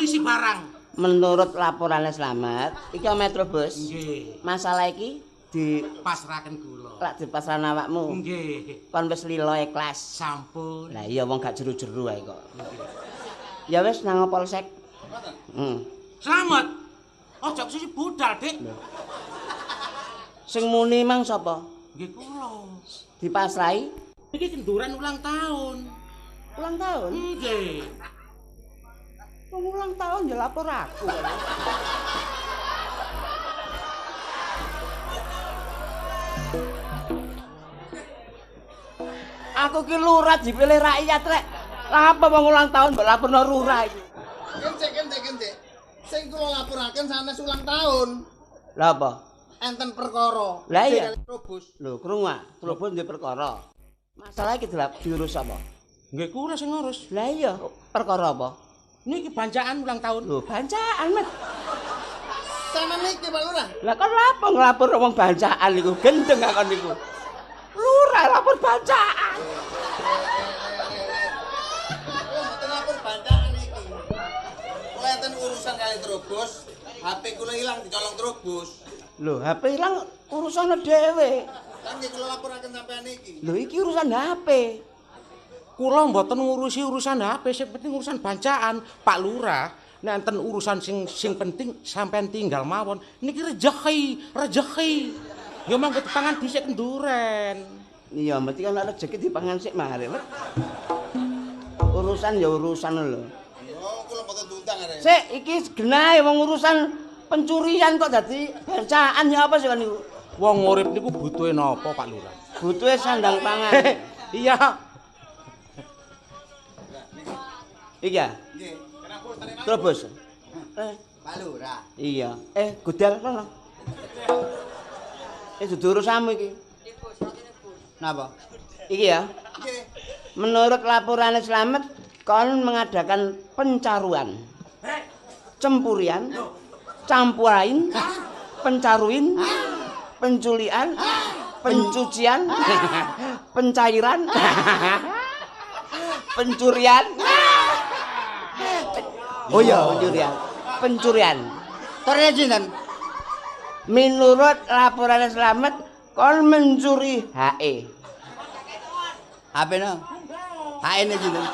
Polisi barang. Menurut laporannya Slamet, iki omahe Trubus. Nggih. Masalah iki dipasrahaken kula. Lak dipasrahne awakmu. Nggih. Kon wis lila ikhlas. Sampun. Lah iya wong gak jeru-jeru ae kok. Ya wis nang polsek. Heeh. Slamet. Aja sisi budal, Dik. Sing muni mang sapa? Nggih kula. Dipasrahi Iki kenduran ulang tahun. Ulang tahun? Nggih. Wong ulang tahun ya lapor aku. Aku ki lurah dipilih rakyat rek. Lah apa wong ulang tahun mbok laporno lurah iki? Kencek. Sing kula laporaken sanes ulang tahun. Lah apa? Enten perkara. Lah iya. Trubus. Lho, krungu ah, Trubus ndek perkara. Masalah iki diurus apa? Nggih kula sing ngurus. Lah iya, perkara apa? Niki bancaan ulang tahun. Lho, bancaan, Mas. Sama niki Pak Lurah. Lah kon lapo nglapor wong bancaan niku? Gendeng kon niku. Lurah lapor bancaan. Kula mboten lapor bancaan iki. Kula enten urusan kali Trubus, HP kula ilang dicolong Trubus. Lho, HP ilang urusane dhewe. Lah nggih kula laporaken sampean iki. Lho iki urusan HP. Kula mboten ngurusi urusan HP, sing penting urusan bancaan. Pak Lurah, nek enten urusan sing penting sampean tinggal mawon. Niki rejeki. Ya mangga dipangan dhisik kenduren. Iya, mesti kan nek rejeki dipangan sik mari. Urusan ya urusan lho. Oh, kula mboten diundang arek. Sik, iki genahe wong urusan pencurian kok dadi bancaan ya apa sih kan niku? Wong urip niku butuhe napa, Pak Lurah? Butuhe sandang pangan. Iya. Iki ya? Nggih. Trubus. Pak Lurah. Iya. Godel rono. Dudu urusanmu iki. Napa? Iki ya. Nggih. Menurut laporan Slamet, kon mengadakan pencaruan. Cempurian, campurain, pencaruin, penculian, pencucian, pencairan, pencurian. Oh iya, pencurian. Pencurian. Terus sinten? Menurut laporan Slamet, kon mencuri HE. HP no? HE ne sinten?